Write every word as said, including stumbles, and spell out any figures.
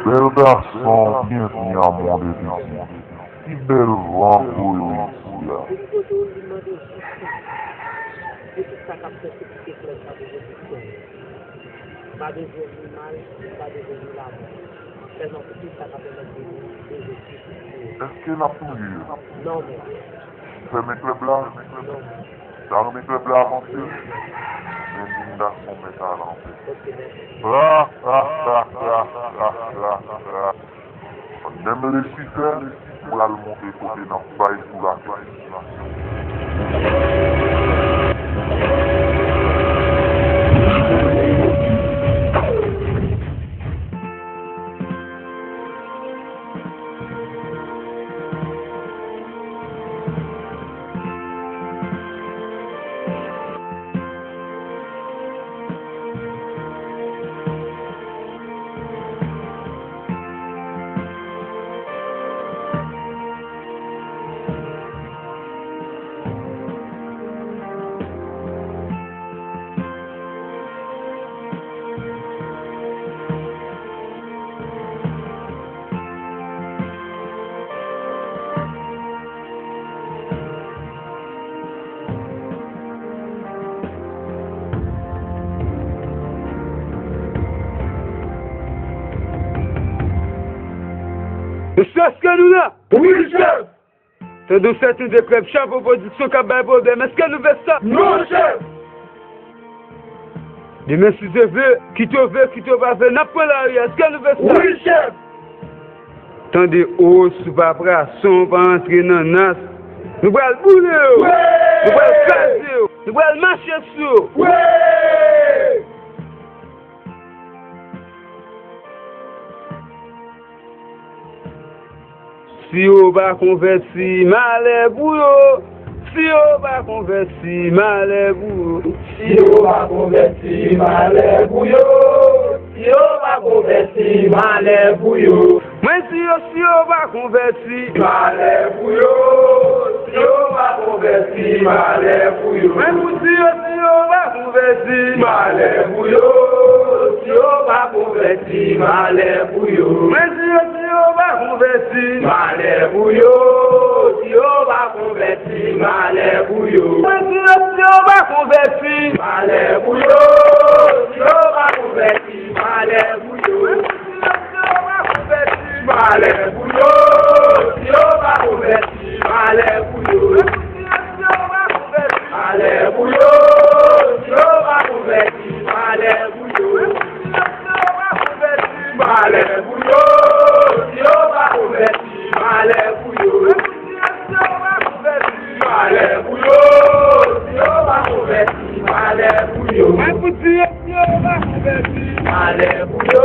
Bèl gason, byenvni a Mond Edisi. Ki bèl van voye w isi a? Vin kote w, vin mande w jistis. Pou tout sa k ap fèt sou ti ekrè sa pou jodi sèl. M pa bezwen ni mal, m pa bezwen ni lamò. Sèlman pou tout sa k ap fèt sou ti ekrè jodi sèl. Èske n ap touye yo? Non, men. Fèmen klèb la. Non, men. Sa renmen klèb la avanse. Men moun gason mèt al anpè. Ra, ra, ra, ra, ra, ra, ra. Menm Lisifè, m pral monte kote n ap bay sou latè. Mesye, èske nou la? Wi, chèf! Tande w, se yon de klèb Chapo Pwodiksyon k ap bay pwoblèm. Èske nou fè sa? Non, chèf! Demen, si Dye vle, kite w vle, kite w pa vle, n ap pran lari a. Èske nou fè sa? Wi, chèf! Tande, o, si w pa pran aksyon, w pa antre nan nas, nou pral boule yo! Wi! Nou pral kraze yo! Nou pral mache sou yo! Wi! Si yo pa konvèti, malè pou yo. Si yo pa konvèti, malè pou yo. Si yo pa konvèti, malè pou yo. Si yo pa konvèti, malè pou yo. Mwen di yo, si yo pa konvèti, malè pou yo. Si yo pa konvèti, malè pou yo. Mwen di yo, si yo pa konvèti, malè pou yo. Si yo pa konvèti, malè pou yo. Mwen di yo, si yo pa konvèti, malè pou yo. Si yo pa konvèti, malè pou yo. Mwen di yo, si yo pa konvèti, malè pou yo. Si yo pa konvèti, malè pou yo. Mwen di yo, si yo pa konvèti, malè pou yo. Si Yo pa konvèti. Malè pou yo.